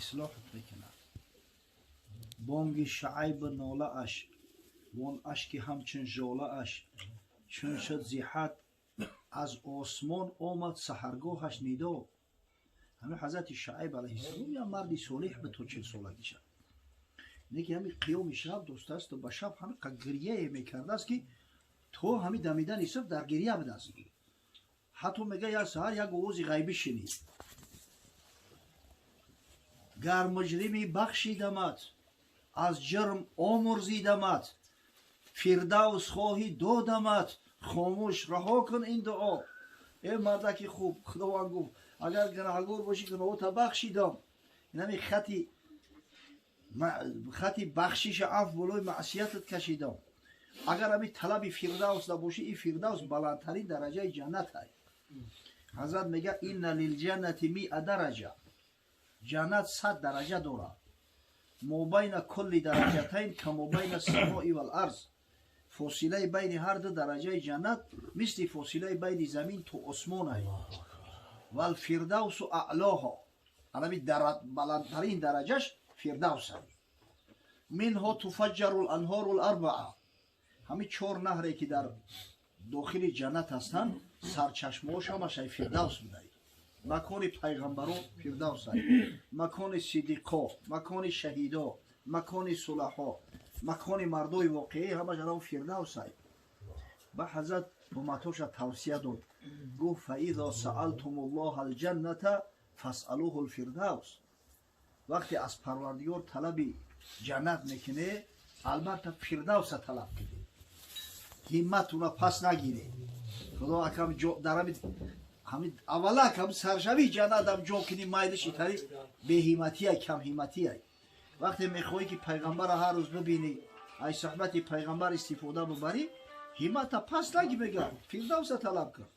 Ислоҳат мекунад. Бонги Шуайб нолааш, вон ашки ҳамчун жолааш, чун шуд зиҳат аз осмон омад саҳаргоҳаш нидо. Ҳамин ҳазрати Шуайб алайҳиссалом як марди солиҳ буд то 40 солагӣ шад. Неки ҳамин қиёми шаб достааст, ба шаб ҳамин гирьяе мекардааст, ки то ҳамин дамидани субҳ дар гирья будааст. Ҳатто мега, як саҳар як овози ғайбӣ шинид: «Гар муҷрими бахшидамат, аз ҷурм омурзидамат, фирдавс хоҳӣ додамат, хомӯш раҳо кун ин дуо». Э мардаки хуб, Худованд гуфт: «Агар гунаҳгор бошӣ, гуноҳота бахшидам». Инами хати бахшиша, афв болои маъсиятат кашидам. Агар ҳами талаби фирдавс набошӣ, ин фирдавс баландтарин дараҷаи ҷаннат ай. Ҳазрат мега: «Инна лилҷаннати миа дараҷа», ҷаннат 100 дараҷа дорад. «Мо байна кулли дараҷатайн камо байна самои вал арз», фосилаи байни ҳар ду дараҷаи ҷаннат мисли фосилаи байни замин то осмон ай. «Вал фирдавсу аълоҳо», анами баландтарин дараҷаш фирдавс ай. «Минҳо туфаҷҷару ланҳору ларбаа», ҳамин чор наҳре, ки дар дохили ҷаннат ҳастанд, сарчашмаош ҳамаш ай фирдавс будай. Макони пайғамбаро фирдавс ай, макони сиддиқо, макони шаҳидо, макони сулаҳо, макони мардои воқеӣ ҳамаш анав фирдавс ай. Ба ҳазрат умматоша тавсия дод, гуфт: «Фаизо саалтум ллоҳа алҷанната фасалуҳу лфирдавс». Вақте аз Парвардигор талаби ҷаннат мекунед, албатта фирдавса талаб кунед, ҳимматуна пас нагиред. Худо акам дар ҳамин аввалак ҳам саршавии ҷаннатам ҷо кунӣ, майлиши тари беҳимматия, камҳимматия. Вақте мехоҳӣ, ки пайғамбара ҳар рӯз бибинӣ, ай суҳбати пайғамбар истифода бубарӣ, ҳиммата пас наги, мега, фирдавса талаб кун.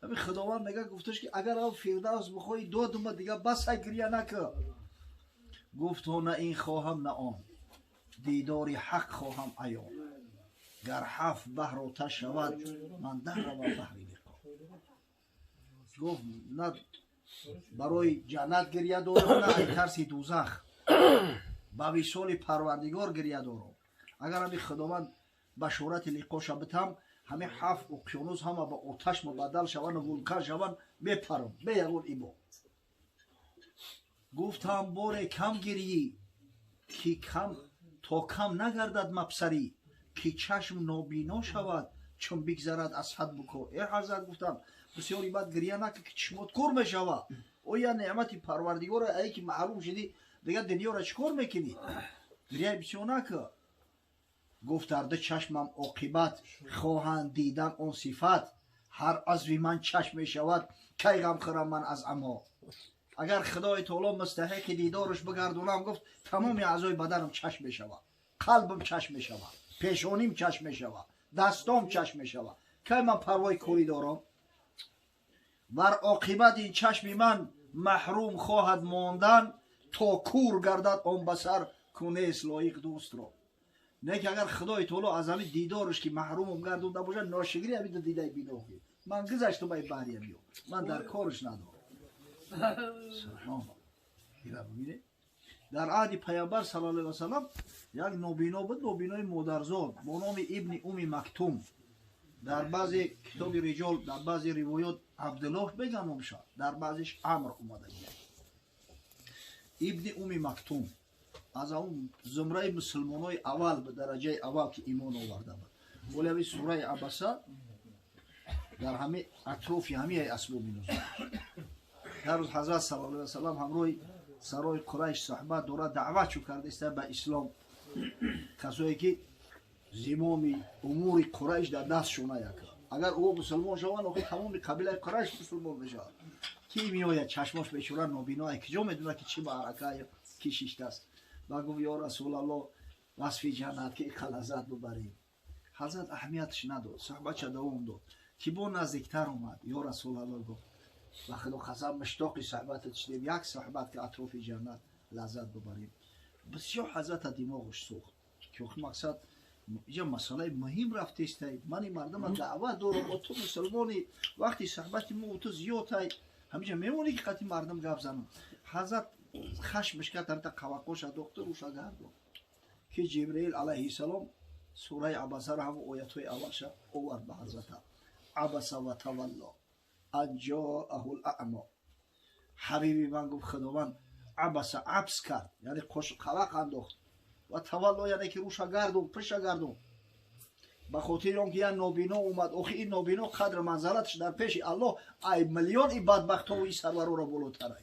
Ҳамин Худованд мега, гуфташ, ки агар ав фирдавс бихоҳӣ, додума, дига бас, ай гирья накун. Гуфт: «На ин хоҳам, на он, дидори ҳақ хоҳам аён. Гар ҳафт баҳр оташ шавад, ман дар равам баҳри лиқо». Гуфт: «На барои ҷаннат гирья дорам, на ай тарси дузах, ба висоли Парвардигор гирья дорам. Агар ҳами Худованд башорати лиқоша битам, ҳамин ҳафт уқёнус ҳама ба оташ мубаддал шаванд, вулкан шаванд, мепарам бе ягон ибо». Гуфтам: «Боре кам гирӣ, ки кам то кам нагардад мабсарӣ, ки чашм нобино шавад, чун бигзарад аз ҳад буко». Э ҳазрат, гуфтам, бисёри бад гирья накун, ки чишмот кур мешавад. Оя неъмати Парвардигора, ае ки маҳрум шудӣ, дигар дунёра чӣ кор мекунӣ? Гирьяи бисёр накун. Гуфт: «Дар ду чашмам оқибат хоҳанд дидан он сифат, ҳар азви ман чашм мешавад, кай ғам хӯрам ман аз амо». Агар Худои таоло мустаҳиқи дидораш бигардонам, гуфт, тамоми аъзои баданам чашм мешавад, қалбам чашм мешавад, пешоним чашм мешавад, дастом чашм мешавад, кай ман парвои корӣ дорам? Бар оқибат ин чашми ман маҳрум хоҳад мондан, то кур гардад он басар, ку нест лоиқ дӯстро. Не ки агар Худои таоло аз ҳамин дидораш ки маҳрумам гардонда бошад, ношигирӣ ҳамин дидаи биноҳӣ ман гузаштум, ай баҳриям ё ман дар кораш надорам. Субҳоналлоҳ. Ира бибинед, дар аҳди Паямбар саллаллоҳу алайҳи васаллам як нобино буд, нобинои модарзод бо номи Ибни Уми Мактум. Дар баъзе китоби риҷол, дар баъзе ривоёт Абдуллоҳ беган номша, дар баъзеш Амр омадагия. Ибни Уми Мактум аз он зумраи мусулмонои аввал, ба дараҷаи аввал, ки имон оварда буд. Вале ҳами сураи Абаса дар ҳами атрофи ҳамиай асбоби нузул. Дар рӯз ҳазрат саллаллоҳу алайҳи васаллам ҳамроҳи сарои Қурайш суҳбат дорад, даъват чу кардаиста ба ислом касое, ки зимоми умури Қурайш дар дастшона як. Агар ӯ мусулмон шаванд, охи тамоми қабилаи Қурайш мусулмон мешавад. Ки меояд, чашмош бечора нобино, киҷо медонад, ки чӣ маърака ки шиштааст? Ба гуфт: «Ё Расулалло, васфи ҷаннат, ки иқа лаззат бубарем». Ҳазрат аҳамиятш надод, суҳбатша давом дод, ки бо наздиктар омад. «Ё Расулалло, — гуфт, — ба Худо қасам, муштоқи суҳбатат шудем, як суҳбат, ки атрофи ҷаннат лаззат бубарем». Бисёр ҳазрата димоғаш сӯхт, ки охи мақсад иҷа масъалаи муҳим рафтестай, мани мардума даъват дорам, о ту мусулмони, вақти суҳбати мо ту зиёдтай, ҳамиҷа мемонӣ, ки қати мардум гап занам. Ҳазрат Хашмаш кард, ҳамта қавақоша доктор руша гардон. Ки Ҷибраил алайҳиссалом сураи Абасаро ҳамон оятҳои аввалша овард ба ҳазрата. Абаса ва тавалло ан ҷоаҳу лаъмо. Ҳабиби ман гуфт Худованд абаса абс кард, яъне қавақ андохт, ва тавалло яъне ки руша гардон, пиша гардон. Ба хотири он ки як нобино омад, охи ин нобино қадр манзалаташ дар пеши Аллоҳ ай миллион и бадбахтову и сарвароро болотарай.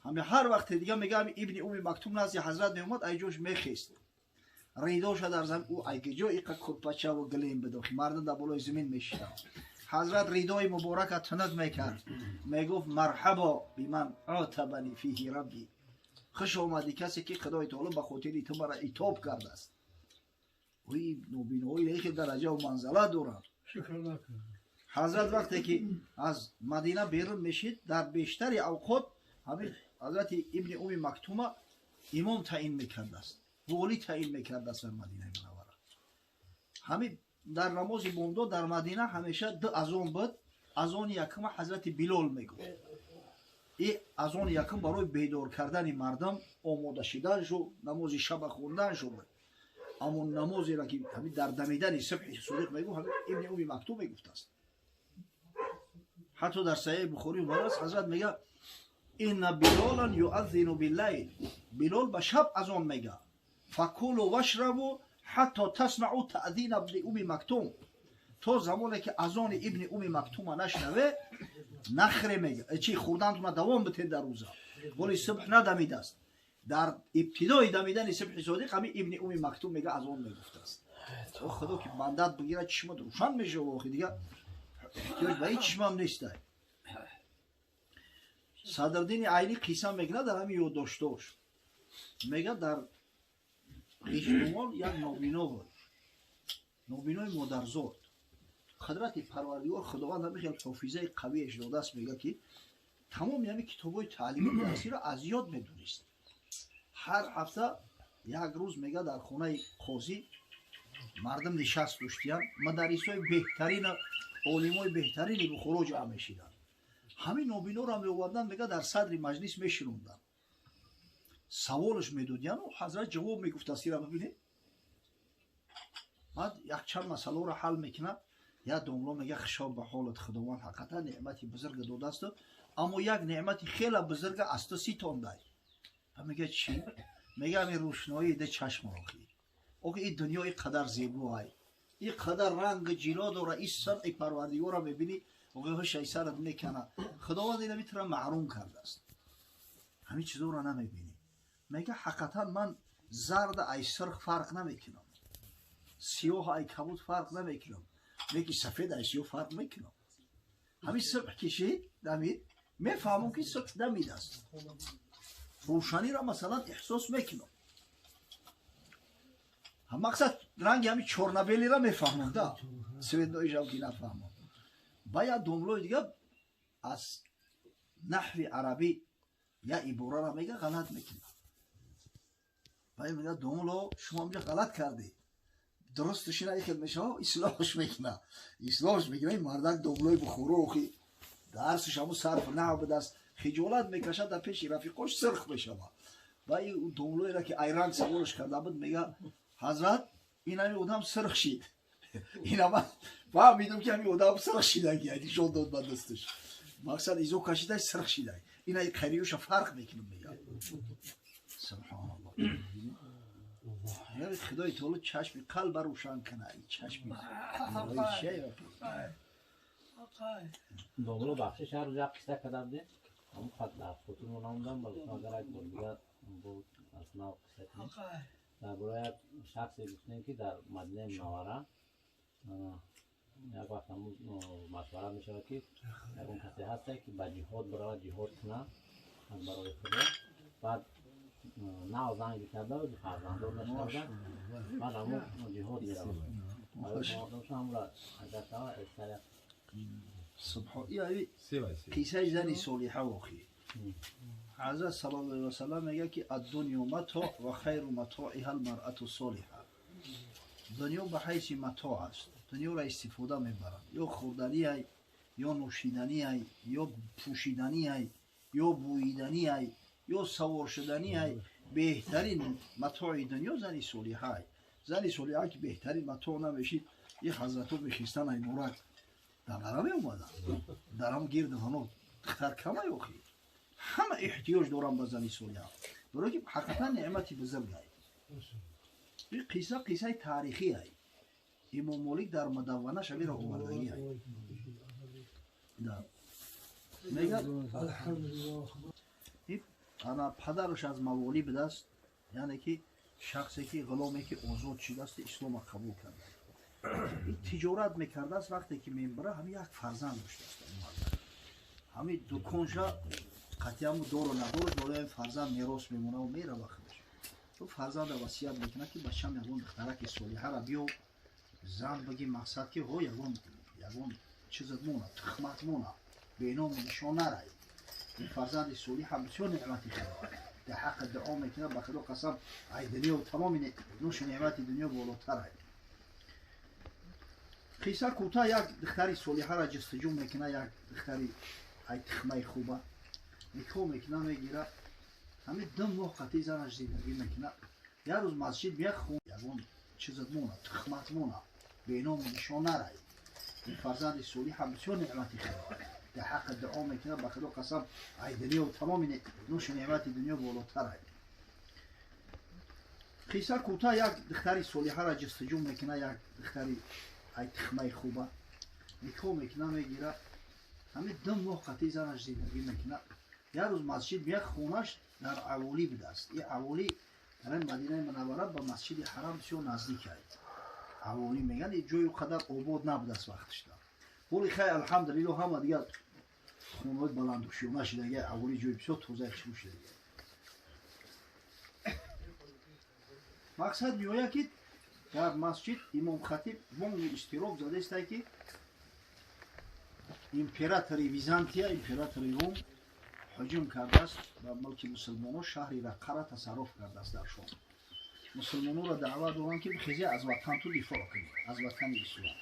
Ҳами ҳар вақте дига мега ҳами Ибни Уми Мактум назди ҳазрат меомад, ай ҷош мехест. Ридоша дар замин, ӯ ай ҷо иқа курпачаву гилем бидохи, мардум дар болои замин мешиданд. Ҳазрат ридои муборака тунук мекард, мегуфт марҳабо биман отабани фиҳи рабби. Хуш омадӣ касе ки Худои таоло ба хотири ту мара итоб кардааст. Ӯи нобиноҳои хел дараҷаву манзалат доранд. Ҳазрат вақте ки аз Мадина берун мешид, дар бештари авқот ҳамин ҳазрати Ибни Уми Мактума имом таъин мекардааст, волӣ таъин мекардааст дар Мадинаи Мунаввара. Ҳамин дар намози бомдод дар Мадина ҳамеша ду азон буд. Азони якума ҳазрати Билол мегуфт. И азони якум барои бедор кардани мардум, омода шиданшу, намози шаба хонданшу буд. Аммо намозеро ки ҳамин дар дамидани субҳи содиқ мегуфт, ҳамин Ибни Уми Мактум мегуфтааст. Ҳатто дар Саҳиҳи Бухорӣ омадааст, ҳазрат мега инна билолан юаззину биллайл, Билол ба шаб азон мега, факулу вашрабу ҳатто тасмау таъзина ибни Уми Мактум. То замоне ки азони Ибни Уми Мактума нашнаве, нахре мега, чи хурдантуна давом битед дар рӯза, воли субҳ надамидааст. Дар ибтидои дамидани субҳи содиқ ҳамин Ибни Уми Мактум мега азон мегуфтааст. О Худо ки мандат бигирад, чишмат рӯшан мешава, охи дига эҳтиёҷ ба ҳеҷ чишмам нестай. Садриддини Айнӣ қисса мекунад дар ҳамин ёддоштош. Мега дар Ғиштумон як нобино буд, нобинои модарзод. Қудрати Парвардигор Худованд ҳамин хел ҳофизаи қавиеш додааст, мега ки тамоми ҳамин китобҳои таълими дарсиро аз ёд медонист. Ҳар ҳафта як рӯз мега дар хонаи қозӣ мардум нишаст доштиянд, мадарисҳои беҳтарину олимои беҳтарини Бухоро ҷамъ мешиданд. Ҳамин нобиноро меоварданд, мега дар садри маҷлис мешинонданд, саволаш медодияну ҳазрат ҷавоб мегуфт. Асира бибинед, баъд якчанд масъаларо ҳал мекунад. Як домло мега хишоб ба ҳолат, Худованд ҳақиқатан неъмати бузурга додаасту, аммо як неъмати хела бузурга аз ту ситондай. Ба мега чӣ? Мега ҳамин рӯшноии ду чашм охи. Охи ин дунё ин қадар зебоай, ин қадар ранг ҷило дора, ин сунъи Парвардигорро мебинӣ, охи ҳушай сарат мекана. Худованд ина митра маҳрум кардааст, ҳамин чизоро намебинӣ. Мега ҳақиқатан ман зарда ай сурх фарқ намекунам, сиёҳ ай кабуд фарқ намекунам, леки сафед ай сиёҳ фарқ мекунам. Ҳамин субҳ кишид, дамид, мефаҳмам ки субҳ дамидааст, рӯшаниро масалан эҳсос мекунам. Мақсад ранги ҳамин чорнабелиро мефаҳмам да, цветноишам ки нафаҳмам. Ба як домлои дига аз наҳви арабӣ як ибораро мега ғалат мекунам. Баъд мега домло шумо ҳамҷа ғалат кардед, дурусташ ина хел мешава, ислоҳш мекуна, ислоҳш мекуна. Ин мардак домлои Бухоро охи дарсаш ҳамун сарф наҳв будааст, хиҷолат мекашад, дар пеши рафиқош сирх мешава. Ва ин домлоеро ки айранг саволаш карда буд, мега ҳазрат ин ҳамин одам сирх шид, ина ман фаҳмидам ки ҳамин одам сирх шидаги, нишон дод ба дасташ, мақсад изо кашидай сирх шидай, ина қариёша фарқ мекунам мега. Субҳоналлоҳ, яъне Худои таоло чашми қалба рӯшан кана, чашми Домло бахшиш, ҳар рӯз як қисса карда будем, ҳамун дар хотир монамудам, ба лутфан агар як бор дига бо аз нав қисса кунем. Дар бораи як шахсе гуфтем ки дар Мадинаи Мунаввара як вақт ҳамун машварат мешавад ки ягон касе ҳасте ки ба ҷиҳод биравад, ҷиҳод кунад аз барои Худо. Баъд нав занг карда фарзанддор нашуда, баъд ҳамун ҷиҳод меравад. Агар шавад сар Субҳон, қиссаи зани солиҳа охи. Ҳазрат саллаллоҳу алайҳи васаллам мегӯяд ки аддунё матоъ ва хайру матоиҳа алмаръату солиҳа. Дунё ба ҳайси матоъ аст, дунёро истифода мебаранд, ё хӯрданиай, ё нӯшиданиай, ё пӯшиданиай, ё бӯиданиай. ё савор шуданӣ ай, беҳтарин матои дунё зани солиҳа ай. Зани солиҳа ки беҳтарин матоъ намешид, и ҳазратҳо мехистан, ай нурак дар ғара меомадан, дар ҳам гирду ҳано духтар камай. Охи ҳама эҳтиёҷ дорам ба зани солиҳа, барои ки ҳақиқатан неъмати бузург ай. Ин қисса қиссаи таърихӣ ай. Имом Молик дар Мудавванаш ҳамиро овардагӣ ай. Мега ана падараш аз маволӣ будааст, яъне ки шахсе ки ғуломе ки озод шудааст, ислома қабул карда, тиҷорат мекардааст. Вақте ки мембара, ҳами як фарзанд доштааст. Ҳами дуконша қатъиаму дору надору барои фарзанд мерос мемонаву мерава худаш. Фарзанда васият мекунад, ки бачам, ягон духтараки солиҳара биё зан биги, мақсад ки ҳо ягон чизат мона, тухмат мона, беному нишон нарай. Ин фарзанди солиҳа бисёр неъмати худо, дар ҳаққи дуо мекунад. Ба худо қасам, ай дунё тамоми нӯши неъмати дунё болотар ай. Қисса кӯтоҳ, як духтари солиҳара ҷустуҷӯ мекунад, як духтари ай тухмаи хуба никоҳ мекунад, мегира. Ҳами 2 моҳ қатъи занаш зиндагӣ мекунад. Як рӯз масҷид меяд, хун ягон чизат мона, тухмат мона, беному нишон нарай. Ин фарзанди солиҳа бисёр неъмати худо, дар ҳаққи дуо мекунад. Ба худо қасам, ай дунё тамоми нӯши неъмати дунё болотар ай. Қисса кӯтоҳ, як духтари солиҳара ҷустуҷӯ мекунад, як духтари ай тухмаи хуба никоҳ мекунад, мегира. Ҳами 2 моҳ қатъи занаш зиндагӣ мекунад. Як рӯз масҷид меяд, хонаш дар аволӣ будааст. И аволӣ дар Мадинаи Мунаввара ба Масҷиди Ҳарам бисёр наздик ай. Аволӣ мегӯянд, и ҷою қадар обод набудааст вақташда. Ҳоли хай, алҳамдулилло, ҳама дигар хонаҳои баландушёна шидаги, аволӣ ҷои бисёр тозаи хушрӯ шидаги. Мақсад меояд, ки дар масҷид имомхатиб бонги иштирок задаистай, ки императори Византия, императори Рум ҳуҷум кардааст ба мулки мусулмонон, шаҳри Раққара тасарруф кардааст дар Шом. Мусулмононро даъват доранд, ки бихезе, аз ватанту дифоъ кунед, аз ватани ислом.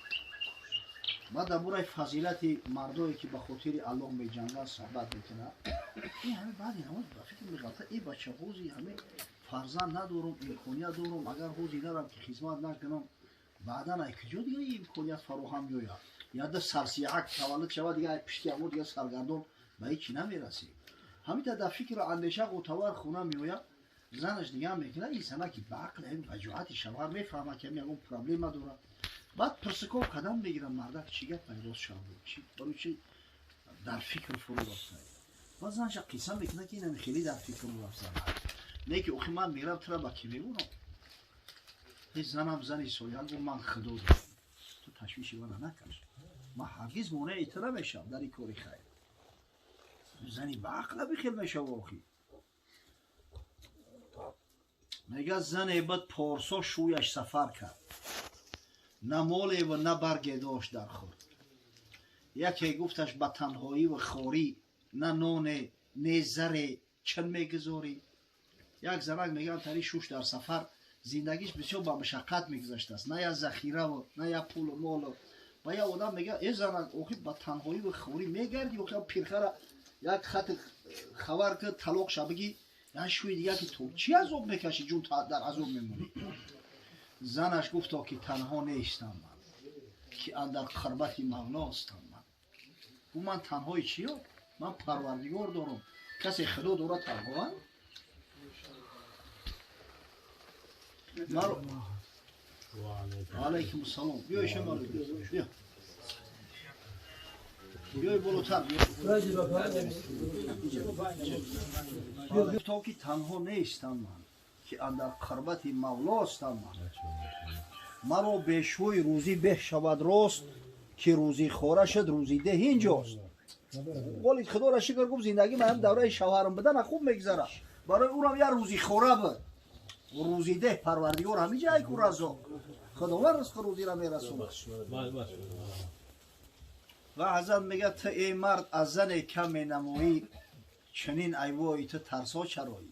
Баъд дар бораи фазилати мардое, ки ба хотири Аллоҳ меҷанганд, суҳбат мекунад. Ин ҳами баъди намоз ба фикр меғалта: э бача, ҳози ҳами фарзанд надорум, имконият дорум, агар ҳози нарам, ки хизмат накунам, баъдан ай куҷо дига имконият фароҳам меояд? Яда сарсияҳак таваллуд шавад, дига ай пишти амо дига саргардон ба ҳечи намерасем. Ҳамита дар фикру андеша ғӯтавар хона меояд. Занаш дига мекунад, ин зана ки ба ақли ҳами ваҷоҳати шавҳар мефаҳмад, ки ҳами ягон проблема дорад. Баъд пурсиков қадам мегирад: мардак, чӣ гап, рост шав, барои чи дар фикр фурӯ рафта? Баъд занша қисса мекунад, ки инами хеле дар фикр рафта, не ки охи ман мерам, тура ба кӣ мегӯрам? Ҳеҷ занам зани солиҳа гуфт: ман худо дорам, ту ташвиши мана накаш, ман ҳаргиз монеи ту намешавам дар ин кори хайр. Зани ба ақла бихел мешава. Охи мега: зане буд порсо, шӯяш сафар кард, на молеву на барге дошт дар худ. Яке гуфташ: ба танҳоиву хорӣ, на ноне, не заре, чын мегузорӣ? Як занак, мегӯянд, тари шуш дар сафар, зиндагиш бисёр ба мушаққат мегузаштааст, на як захираву на як пулу молу. Ба як одам мегӯяд: э занак, охи ба танҳоиву хорӣ мегардӣ? Охи пирхара як хати хабар ки талоқ ша бигӣ, як шӯи дигар, ки ту чӣ азоб мекашӣ, ҷун дар азоб мемонӣ. Занаш гуфто, ки танҳо нестам ман, ки андар қурбати Мавлостам ман. Гу: ман танҳои чиё? Ман Парвардигор дорам. Касе худо дорад, танҳоа? Алайкум салом. Биёй, шамал, биё, биёй болотар. Гуфто, ки танҳо нестам ман, ки андар қурбати Мавлостам ман. Маро бешӯи рӯзӣ беҳ шавад рост, ки рӯзӣ хора шуд, рӯзидеҳ инҷост. Воли худоро шукр, гуфт, зиндагӣ ман давраи шавҳарам будана хуб мегузарад. Барои ӯрам як рӯзӣ хора буд, рӯзидеҳ Парвардигор ҳамиҷа айку раззоқ, Худованд ризқу рӯзиро мерасонад. Ва ҳазрат мегӯяд: ту эй мард, аз зане кам менамоӣ, чунин айвои ту тарсо чароӣ?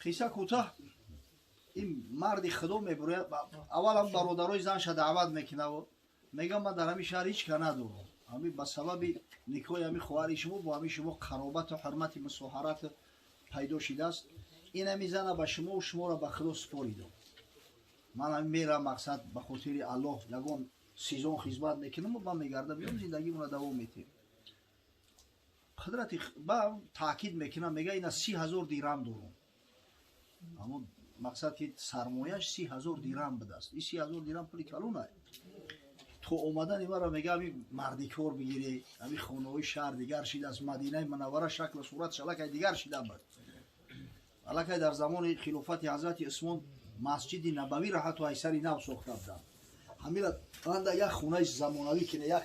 Қисса кӯтоҳ, ин марди худо мебурояд. Аввалам бародарои занша даъват мекунаву мегӯям: ман дар ҳамин шаҳр ҳеҷ ка надорам. Ҳами ба сабаби никоҳи ҳами хоҳари шумо бо ҳами шумо қаробату ҳурмати мусоҳарат пайдо шидааст. Ин ҳами зана ба шумо шуморо ба Худо супоридам. Ман ҳами мерам мақсад ба хотири Аллоҳ ягон сезон хизмат мекунам ва ман мегардам меом зиндагимонро давом метиҳем. Қудрати ба таъкид мекунам, мега ина 30,000 дирам дорум. Аммо мақсад ки сармояш 30,000 дирам будааст. Ин 30,000 дирам пули калон аст. То омадани маро мега ҳами мардикор бигире, ҳами хонаҳои шаҳр дигар шидааст, Мадинаи Мунаввара шаклу суратш аллакай дигар шида буд. Аллакай дар замони хилофати ҳазрати Усмон масҷиди Набавиро ҳатто айсари нав сохта буданд. Ҳамира анда як хонаи замонавӣ кине як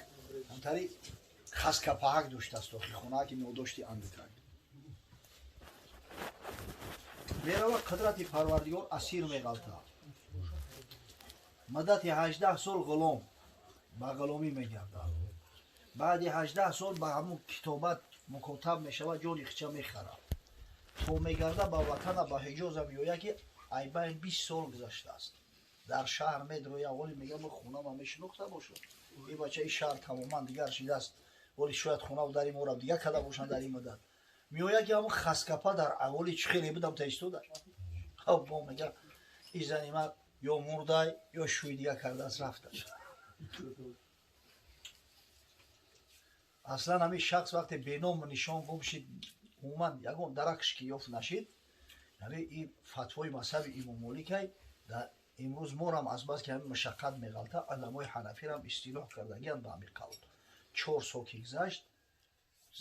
ҳамтари хаскапаҳак доштааст, охи хонаа ки нодошти андакак. Мерава қудрати Парвардигор асир меғалта. Муддати 18 сол ғулом ба ғуломӣ мегардад. Баъди 18 сол ба ҳамун китобат мукотаб мешавад, ҷони хича мехарад. То мегарда ба ватана ба Ҳиҷоза меояд ки айбайн 20 сол гузаштааст. Дар шаҳр медроя, воли мега мо хонама мешинохта бошам. Ин бача ин шаҳр тамоман дигар шидааст. Воли шояд хонаву дари моро дигар карда бошанд дар ин муддат. Меояд ки ҳамун хаскапа дар аввали чӣ хеле будам та истода. Хоб бо мега ин зани ман ё мурдай ё шӯи дигар кардааст рафташ. Аслан ҳамин шахс вақте беному нишон гум шид, умуман ягон даракш ки ёфт нашид, яъне ин фатвои мазҳаби Имом Моликай дар имрӯз морам азбас ки ҳамин машаққат меғалта, уламои ҳанафирам истилоҳ кардагианд ба ҳамин қавл. 4 сол ки гузашт,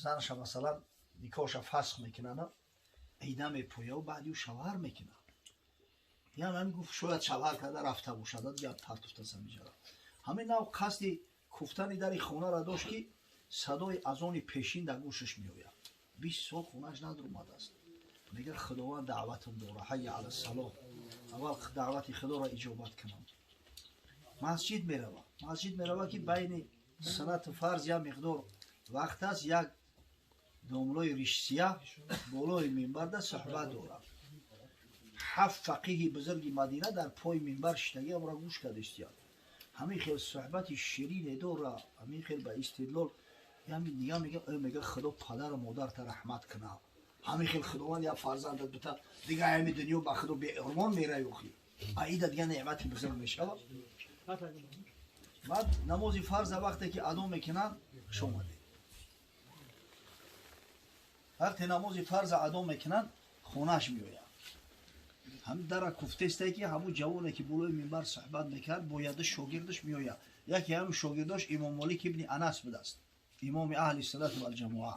занаша масалан никоҳша фасх мекунанд, ида мепояву баъди ӯ шавҳар мекунад. Ям ҳамин гуфт шояд шавҳар карда рафта бошад, дигар партуфтас ҳамиҷара. Ҳамин нав қасди куфтани дари хонаро дошт ки садои азони пешин дар гӯшаш меояд. 20 сол хонааш надромадааст. Мега Худованд даъватам дора, ҳайя ала салоҳ. Аввал даъвати Худоро иҷобат кунам. Масҷид мерава. Масҷид мерава ки байни суннату фарз як миқдор вақт аст, як домлои ришсия болои минбарда суҳбат дорад. 7 фақиҳи бузурги Мадина дар пои минбар шиштагӣ амро гӯш карда истияд. Ҳамин хел суҳбати ширине дора, ҳамин хел ба истидлол ҳамин дига мега, мега Худо падару модарта раҳмат кунад. Ҳамин хел Худованд як фарзандат бита, дига ҳами дунё ба Худо беурмон мераи охи. Аида дига неъмати бузург мешавад. Баъд намози фарза вақте ки адо мекунанд, хуш омадед. Вақте намози фарза адо мекунанд, хонааш меояд. Ҳамин дара куфтестае ки ҳамун ҷавоне ки болои минбар суҳбат мекард, бо яду шогирдаш меояд. Яке ҳамин шогирдош Имом Молик ибни Анас будааст, имоми аҳли суннат валҷамоа.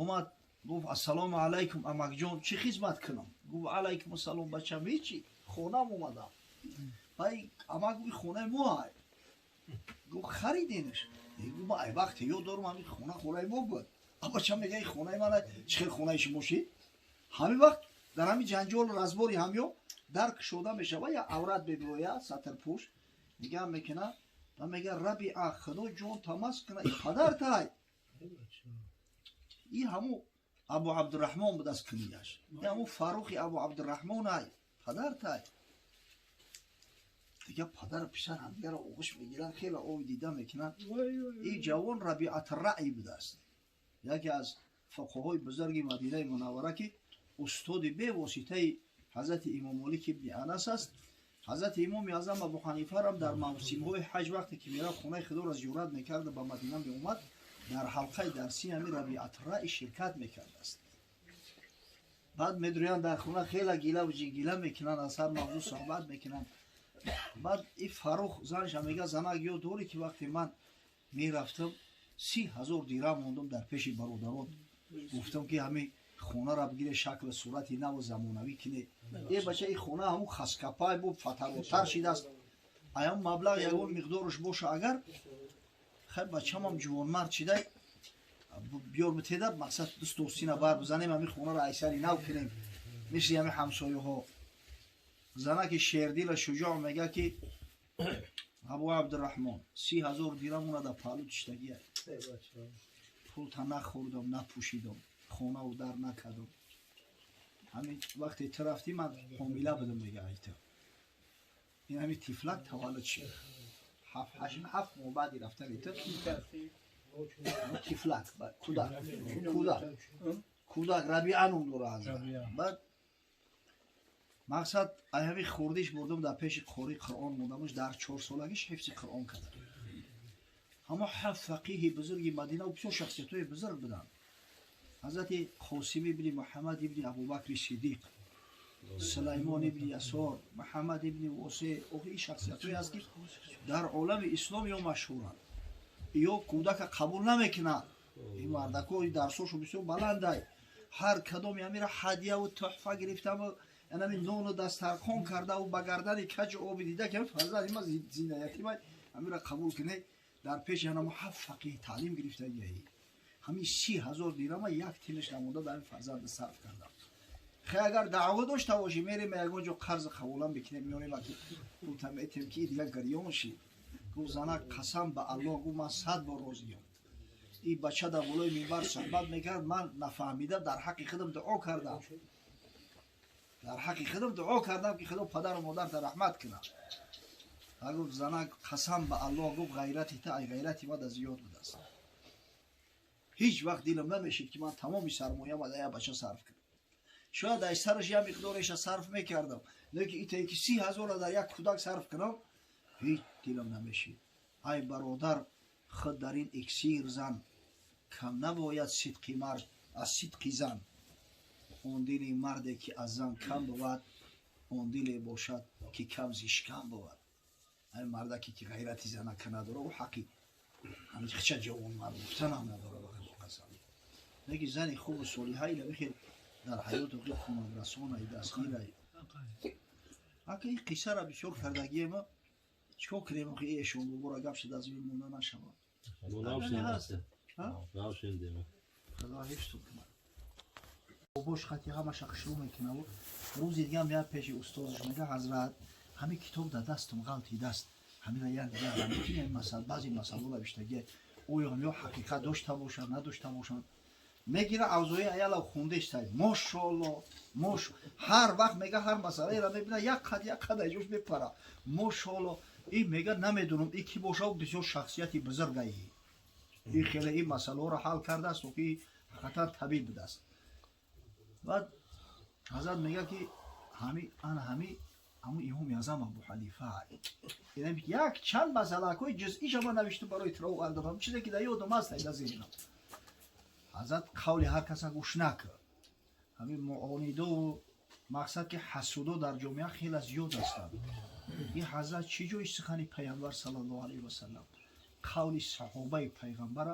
Омад гуфт ассалому алайкум амакҷон, чӣ хизмат кунам? Гуфт алайкум ассалом бачам, ҳечи, хонам омадам. Ай амак гуфт хонаи мо ай. Гуфт хариденаш. Гуфт ма ай вақте ёд дорам ҳамин хона хонаи мо буд. Бачам мега ин хонаи ман ай, чӣ хел хонаи шумо шид? Ҳамин вақт дар ҳамин ҷанҷолу разбори ҳамё дар кушода мешавад, як аврат мебирояд, сатрпӯш нигаҳ мекунад ва мега Рабиа, Худо ҷон тамас кунад, ин падартай. Ин ҳамун Абу Абдурраҳмон будааст кунияш. Ин ҳамун Фаррухи Абу Абдурраҳмон ай, падартай. Дига падару писар ҳамдигарро оғӯш мегиранд, хеле ови дида мекунанд. Ин ҷавон Рабиатраъй будааст, яке аз фуқаҳои бузурги Мадинаи Мунаввара ки устоди бевоситаи ҳазрати Имом Молик ибни Анас аст. Ҳазрати Имоми Аъзам Абу Ҳанифарам дар мавсимҳои ҳаҷ вақте ки мерафт хонаи Худоро зиёрат мекард ба Мадина меомад, дар ҳалқаи дарсии ҳамин Рабиатраъй ширкат мекардааст. Баъд медурӯянд дар хона, хеле гилаву ҷингила мекунанд, аз ҳар мавзӯъ суҳбат мекунанд. Баъд ин Фаррух занаша мега занак ёд дорӣ ки вақте ман мерафтам 30,000 дирам мондам дар пеши бародарон, гуфтам ки ҳамин хонаро бигире шаклу сурати наву замонавӣ кине. Э бача, ин хона ҳамун хаскапай бу фатаротар шидааст. Аям маблағ ягон миқдорш боша агар, хай бачамам ҷувонмард шидай, биёр битеда мақсад дӯстостина бар бизанем, ҳамин хонаро айсари нав кунем мисли ҳамин ҳамсояҳо. Занаки шердила шуҷоъ мега ки Абу Абдурраҳмон 30,000 дирам уна дар паҳлӯ тиштагия. Пулта нахӯрдам, напӯшидам, хонаву дар накардам. Ҳамин вақте ту рафтӣ ман ҳомила будам, мега айта. Ин ҳамин тифлак таваллуд шуд. 7 моҳ баъди рафтани ту. Тифлак, кӯдак, кӯдак, кӯдак Рабиа ном дора ҳазрат. Баъд мақсад ай ҳамин хурдиш бурдум дар пеши қори Қуръон мондамуш, дар 4 солагиш ҳифзи Қуръон карда. Ҳамо ҳафт фақиҳи бузурги Мадина бисёр шахсиятҳои бузург буданд: ҳазрати Қосим ибни Муҳаммад ибни Абубакри Сиддиқ, Сулаймон ибни Ясор, Муҳаммад ибни Восе. Охи, ин шахсиятҳое аст, ки дар олами ислом ё машҳуранд, ё кӯдака қабул намекунанд. Ин мардако дарсошо бисёр баландай. Ҳар кадоми ҳамира ҳадияву тӯҳфа гирифтаму анами нону дастархон кардаву ба гардани каҷу оби дида, ки фарзанди ма зинаятима, ҳамира қабул кунед. Дар пеши ҳанамо ҳафт фақиҳ таълим гирифтагиҳи, ҳамин 30 000 дирама як тинаш намонда дар ин фарзанд сарф кардам. Хе, агар даъво дошта бошӣ, мерем ягон ҷо қарзи қабулам бикунем, меорем, ки пулта метем, ки дигар гирён шид. Гуфт: «Занак, қасам ба Аллоҳ», гуфт, «ман 100 бор розиям. Ин бача дар болои минбар суҳбат мекард, ман нафаҳмида дар ҳаққи худам дуо кардам, дар ҳаққи худам дуо кардам, ки Худо падару модарта раҳмат кунад». Гуфт: «Занак, қасам ба Аллоҳ», гуфт, «ғайрати та ай ғайрати ма да зиёд будааст. Ҳеҷ вақт дилам намешид, ки ман тамоми сармояма дар як бача сарф кунам. Шояд ай сараш як миқдореша сарф мекардам, лекин итае ки 30 000-ра дар як кӯдак сарф кунам, ҳеҷ дилам намешид. Ай бародар, худ дар ин иксир зан, кам набояд сидқи мард аз сидқи зан. Он дили марде, ки аз зан кам бувад, он диле бошад, ки кам зишкам бувад». Ай мардаке, ки ғайрати занака надора, ӯ ҳаққи ҳамин ҷавонмард гуфтанам надора, ба қасам. Лекин зани хубу солиҳа ила бихел дар ҳаёту кӯмакрасонай, дастгирай. Ака, ин қиссара бисёр кардагиема, чикор кунем? Охи, эшон бобора гап шуда аз ин монда нашавад. Худо ҳифзтон кунад. Бобош хати ҳамаша хушрӯ мекунаву рӯзи дига меяд пеши устозаш, мега: «Ҳазрат, ҳамин китоб дар дастум ғалти даст, ҳамина як дигар баъзе масъало навиштагия, оё ё ҳақиқат дошта бошанд, надошта бошанд?» Мегира, авзои аяла хундештай, мошолло, мош. Ҳар вақт мега, ҳар масъалаеро мебина, як қад, як қад айҷош мепара, мошолло. И мега: «Намедонам, и ки боша, бисёр шахсияти бузургаи, и хеле ин масъалаҳоро ҳал кардааст, ки ҳақиқатан табиб будааст». Баъд ҳазрат мега, ки ҳами ана ҳами ҳамун Имоми Аъзам Абу Ҳанифа. Як чанд масъалаҳои ҷузъиша ман навишту барои тира овардам, чизе ки дар ёдам аст, айда зеҳнам. Ҳазрат қавли ҳар каса гӯш накард. Ҳамин муонидову мақсад, ки ҳасудо дар ҷомеа хеле зиёд ҳастанд. Ин ҳазрат чӣ ҷои сухани Пайғамбар саллаллоҳу алайҳи васалам, қавли саҳобаи Пайғамбара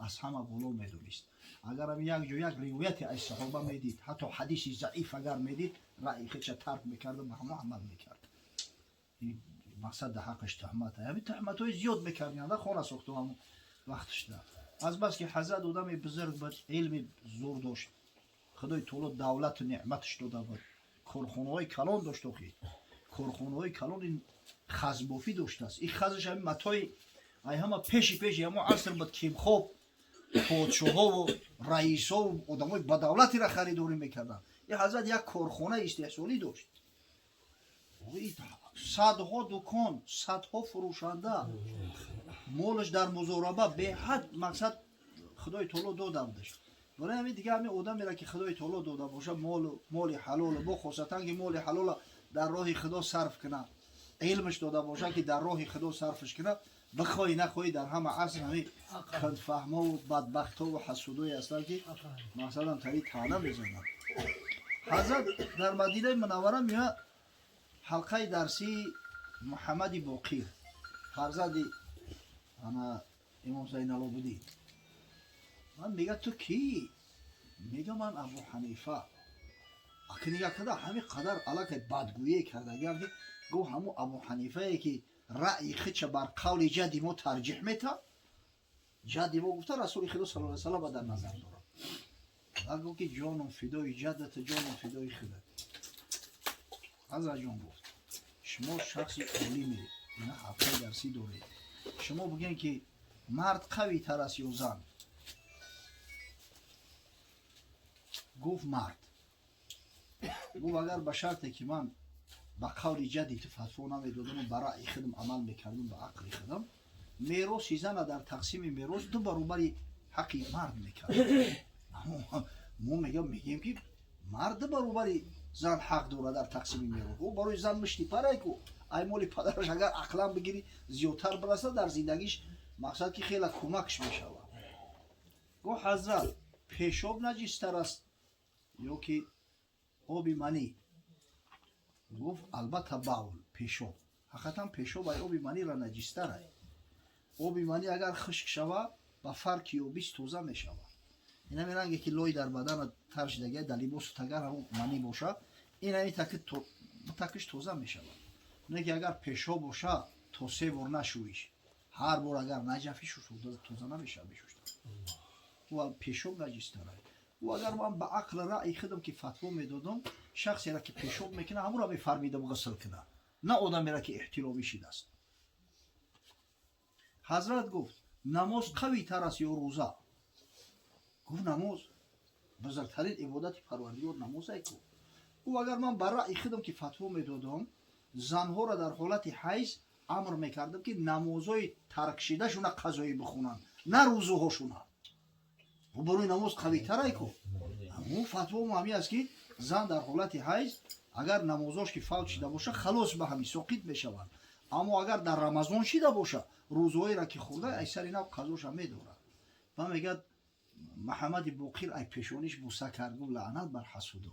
аз ҳама боло медонист. Агарам як ҷо як ривояте аз саҳоба медид, ҳатто ҳадиси заиф агар медид, раъи худша тарк мекарду ба ҳамо амал мекард. Мақсад, дар ҳаққаш туҳмат, ҳамин туҳматҳои зиёд мекардианда, хона сохту ҳамо вақташда. Азбаски ҳазрат одами бузург буд, илми зур дошт, Худои Таоло давлату неъматаш дода буд, корхонаҳои калон дошт. Охи, корхонаҳои калон ин хазбофӣ доштааст. Ин хазаш ҳамин матои ай ҳама пеши пеши ҳамо аср буд, кимхоб, подшоҳову раисову одамои бадавлатиро харидорӣ мекарданд. Ин ҳазрат як корхонаи истеҳсолӣ дошт, садҳо дукон, садҳо фурӯшанда, молаш дар музораба беҳад. Мақсад, Худои Таоло дода будаш. Барои ҳамин дига ҳамин одамеро, ки Худои Таоло дода боша молу, моли ҳалолу, бо хосатан ки моли ҳалола дар роҳи Худо сарф кунад, илмаш дода боша, ки дар роҳи Худо сарфаш кунад, бихоҳӣ нахоҳӣ, дар ҳама аср ҳамин кандфаҳмову бадбахтову ҳасудое ҳастанд, ки мақсадам тари таъна мезананд. Ҳазрат дар Мадинаи Мунаввара меояд ҳалқаи дарсии Муҳаммади Боқир, фарзанди ана Имом Зайналобидин. Ман мега: «Ту кӣ?» Мега: «Ман Абу Ҳанифа». Аки нигаҳ карда, ҳамин қадар аллакай бадгӯие кардагиам, ки гуфт: «Ҳамун Абу Ҳанифае, ки раъйи худша бар қавли ҷадди мо тарҷиҳ мета?» Ҷадди мо гуфта, Расули Худо саллаллоҳу алайҳи васаллам дар назар дорад. Ва гуфт, ки ҷоном фидои ҷаддата, ҷоном фидои худат. Ҳазратҷон, гуфт, шумо шахси олиме, ина ҳалқаи дарсӣ доред, шумо бигӯем, ки мард қавитар аст ё зан? Гуфт: «Мард». Гуфт: «Агар ба шарте, ки ман ба қавли ҷадди ту фатво намедодаму ба раъйи худам амал мекардам, ба ақли худам, Мероси зана дар тақсими мерос ду баробари ҳаққи мард мекард. Мо мегӯем, ки мард ду баробари зан ҳақ дорад дар тақсими мерос. Ӯ барои зан мишти парай ку, ай моли падараш агар ақлан бигирӣ, зиёдтар бирасад дар зиндагиш, мақсад ки хеле кӯмакш мешавад. Гуфт: «Ҳазрат, пешоб наҷистар аст ё ки оби манӣ?» Гуфт: «Албатта, бавл, пешоб». Ҳақиқатан, пешоб ай оби маниро наҷистар ай. Оби манӣ агар хушк шава, ба фарки ёбис тоза мешавад. Инами ранге ки лой дар бадана тар шидагия, дар либосу тагар ҳамун манӣ боша, инами такиш тоза мешавад. Не ки агар пешоб боша, то се бор нашӯиш, ҳар бор агар наҷафӣ, тоза намешавад бешушта. Ӯ пешоб наҷистар ай. Ӯ агар ман ба ақли раъи худам ки фатво медодам, шахсеро ки пешоб мекунад, ҳамуро мефармидам ғусл кунад, на одамеро ки эҳтиломӣ шидааст. Ҳазрат гуфт: «Намоз қавитар аст ё рӯза?» Гуфт: «Намоз, бузургтарин ибодати Парвардигор намозай ку». Гуфт: «Агар ман ба раъи худам ки фатво медодам, занҳоро дар ҳолати ҳайз амр мекардам, ки намозҳои таркшидашуна қазоӣ бихонанд, на рӯзуҳошуна. Барои намоз қавитарай ку». Ҳамун фатвому ҳамин аст, ки зан дар ҳолати ҳайз агар намозош ки фавт шида боша, халос, ба ҳамин соқит мешаванд. Аммо агар дар Рамазон шида боша, рӯзҳоеро ки хӯрда, ай сари нав қазоша медорад. Ва мегӯяд, Маҳаммади Боқир ай пешониш буса кард, гуфт: «Лаънат бар ҳасудо,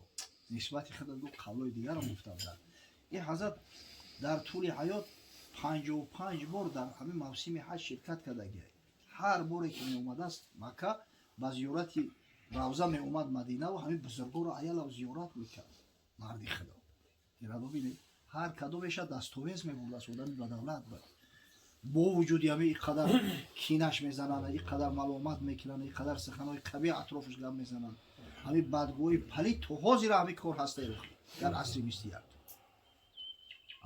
нисбати худат», гуфт, қавлои дигарам гуфта буданд. Ин ҳазрат дар тӯли ҳаёт 55 бор дар ҳамин мавсими ҳаҷ ширкат кардагиай. Ҳар боре ки меомадааст Макка, ба зиёрати равза меомад Мадинаву ҳамин бузургоро аялав зиёрат мекард. Марди Худо ира бибинед, ҳар кадомеша дастовез мебурдааст, одами бадавлат буд. Бо вуҷуди ҳами ин қадар кинаш мезананд, ин қадар маломат мекунанд, ин қадар суханҳои қабеҳ атрофаш гап мезананд, ҳамин бадгӯи палид то ҳозира ҳамин кор ҳаста дар асри 21.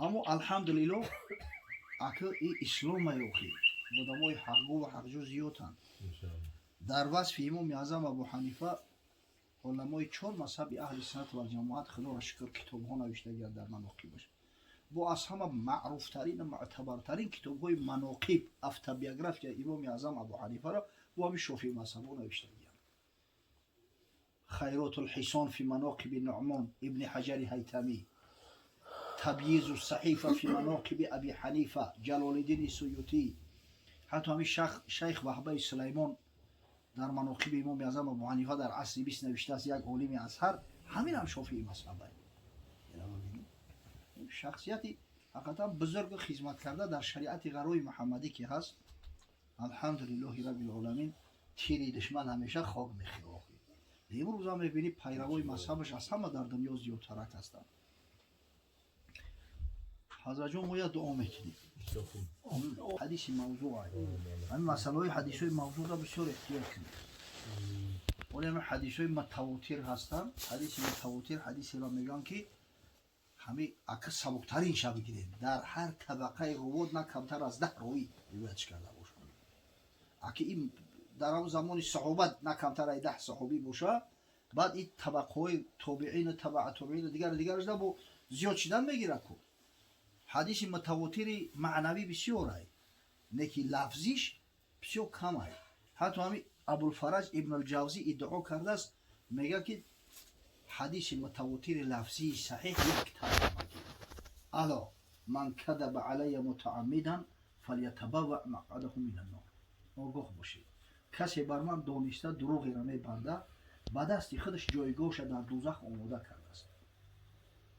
Аммо, алҳамдулилло, ака, и исломай охи, одамои ҳақгӯ ва ҳақҷӯ зиёданд. Дар васфи Имоми Аъзам Абу Ҳанифа уламои чор мазҳаби аҳли суннат валҷамоат, Худоро шукр, китобҳо навиштагианд дар маноқибаш. Бо аз ҳама маъруфтарин ва мӯътабартарин китобҳои маноқиб, автобиографияи Имоми Аъзам Абу Ҳанифаро бо ҳамин шофии мазҳабҳо навиштагианд: Хайротулҳисон фи маноқиби Нуъмон ибни Ҳаҷари Ҳайтамӣ, Табйизу саҳифа фи маноқиби Аби Ҳанифа Ҷалолиддини Суютӣ, ҳатто ҳамин шайх Ваҳбаи Сулаймон дар маноқиби Имоми Аъзам Абу Ҳанифа дар асри 20 навиштааст, як олими Азҳар, ҳамин ҳам шофии мазҳабай. Шахсияти ҳақиқатан бузургу хизмат карда дар шариати ғарои муҳаммадӣ ки ҳаст, алҳамдулиллоҳи раббил оламин, тири душман ҳамеша хок мехӯрд. Имрӯзам мебинӣ, пайравои мазҳабаш аз ҳама дар дунё зиёдтарак ҳастанд. Ҳазратҷон, мо як дуо мекунем. Ҳадиси мавзӯъ, ҳамин масъалаҳои ҳадисҳои мавзӯъро бисёр эҳтиёт кунед. Оли ҳамин ҳадисҳои мутавотир ҳастанд. Ҳадиси мутавотир ҳадисеро мегӯянд, ки ҳамин ака сабуктарин ша бигиред, дар ҳар табақаи рувот на камтар аз 10 ровӣ ривоятш карда бошад. Аки ин дар ҳамн замони саҳобат на камтар аз 10 саҳобӣ боша, баъд ин табақаҳои тобеину табаа тобеину дигару дигараш бо зиёд шидан мегирад ку. Ҳадиси мутавотири маънавӣ бисёрай, не ки лафзиш бисёр камай. Ҳатто ҳамин Абулфараҷ Ибнулҷавзӣ иддао кардааст, мегӯяд, ки ҳадиси мутавотири лафзии саҳеҳ як тарамаги: «Ало ман кадаба алайя мутааммидан фалятабавва мақъадаҳу мина нор». Огоҳ бошед, касе бар ман дониста дурӯғеро мебанда, ба дасти худаш ҷойгоҳша дар дӯзах омода кардааст.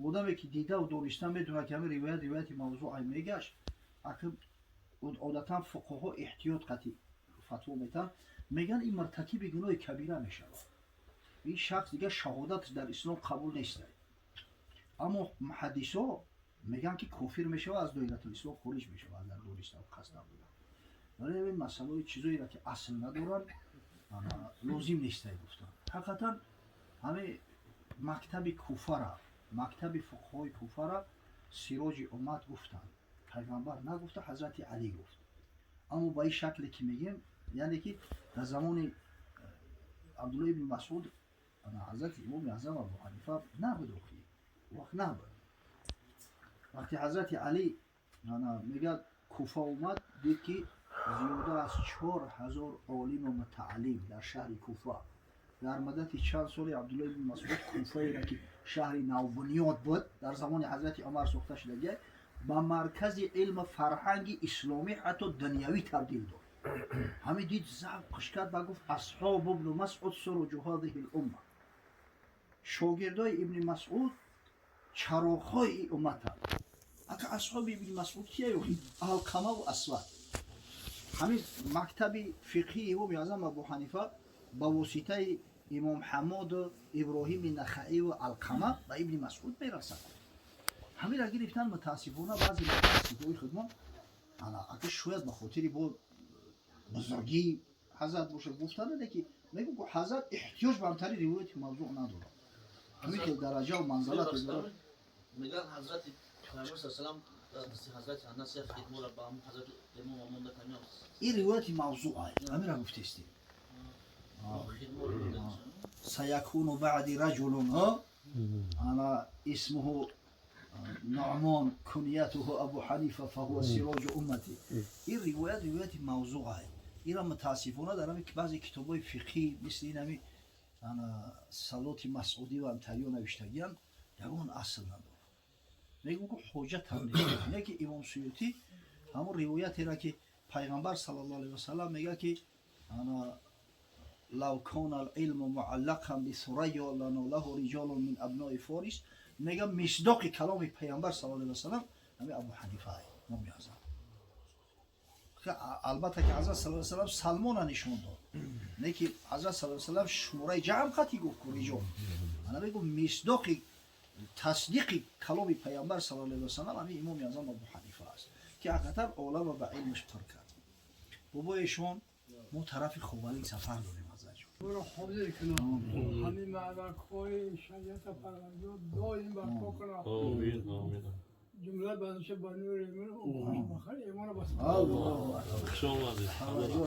Одаме ки дидаву дониста медонад, ки ҳамин ривоят ривояти мавзӯъ мегашт, аки одатан фуқаҳо эҳтиёт қатъи фатво метаҳанд, мегӯянд, ин муртакиби гуноҳи кабира мешавад, ин шахс дигар шаҳодаташ дар ислом қабул нест. Аммо муҳаддисо мегӯянд, ки кофир мешавад, аз доиратулислом хориҷ мешавад, агар дониставу қасдан буда. Барои ҳамин масъалаҳои чизоеро ки асл надоранд, лозим нестай гуфтан. Ҳақиқатан, ҳамин мактаби Куфара, мактаби фуқҳои Куфара сироҷи уммат гуфтанд. Пайғамбар нагуфта, Ҳазрати Алӣ гуфт. Аммо ба ин шакле ки мегӯем, яъне ки дар замони Абдулло ибни Масъуд ҳазрати Имоми Аъзам Абу Ҳанифа набуд, охи вақт набуд. Вақте ҳазрати Алӣ, мегӯяд, Куфа омад, дид, ки Зиёда аз 4000 олиму мутааллим дар шаҳри Куфа дар муддати чанд соли Абдулло ибни Масъуд Куфаеро, ки шаҳри навбунёд буд, дар замони ҳазрати Умар сохта шудагия, ба маркази илму фарҳанги исломӣ, ҳатто дунявӣ табдил дод. Ҳамин дид, завқш кард ва гуфт: «Асҳобу ибну Масъуд суруҷу ҳадиҳи лумма», шогирдои Ибни Масъуд чароғҳои умматанд. Ака, асҳоби Ибни Масъуд кия? Алқамаву Асвад. Ҳамин мактаби фиқҳии Имоми Аъзам Абу Ҳанифа ба воситаи имом Ҳамоду Иброҳими Нахаиву Алқама ба Ибни Масъуд мерасад. Ҳаминра гирифтан, мутаассифона, баъзе мутаассифои худмон, ана ака, шояд ба хотири бо бузургии ҳазрат боша, гуфтан, ки мегӯ ҳазрат эҳтиёҷ ба ҳамтари ривояти мавзӯъ надорад, ҳамин хел дараҷаву манзалате дорад. Мегӯянд, ҳазрати Пайғамбар салам дасти ҳазрати Анас як хидмора ба ҳамон ҳазрати имом монда тамом. Ин ривояти мавзӯъ ай, ҳаминра гуфтестем. Хидморо монда. سيكون بعدي رجل أنا اسمه نعمان، كنيته أبو حنيفة، فهو سراج أمتي. این روایت روایت موضوع است. ایرا متاسفانه در همین بعضی کتابای فقهی مثل این همی انا صلات مسعودی و امتریو نوشتگیان، ягон асл надорад. Мегӯм, ки ҳоҷат ҳам нест. Не ки имом Суютӣ ҳамон ривоятеро, ки Пайғамбар саллаллоҳу алайҳи васаллам мега, ки ана لو كان العلم معلقا بثريا لناله رجال من ابناء فارس، мега мисдоқи каломи Пайғамбар саллаллоҳу алайҳи васаллам ҳами Абу Ҳанифа, имоми аъзам. Албатта ки ҳазрат саллаллоҳу алайҳи васаллам Салмона нишон дод, не ки ҳазрат саллаллоҳу алайҳи васаллам шумораи ҷамъ қати гуфт ку риҷол. Ана мегӯ, мисдоқи тасдиқи каломи Пайғамбар саллаллоҳу алайҳи васаллам ҳами имоми аъзам Абу Ҳанифа аст, ки ҳақиқатан олама ба илмаш пур кард. Бобоешон, мо тарафи Ховалинг сафар дорем, ҳазратҷон. ро ҳозир кунам, ҳамин маъракҳои шариата Парвардигор доим барпо кунам. Омин, омин. Ҷумла бандаша ба нури имон бахар, имона бас. Аллоҳу акбар. Хуш омадед.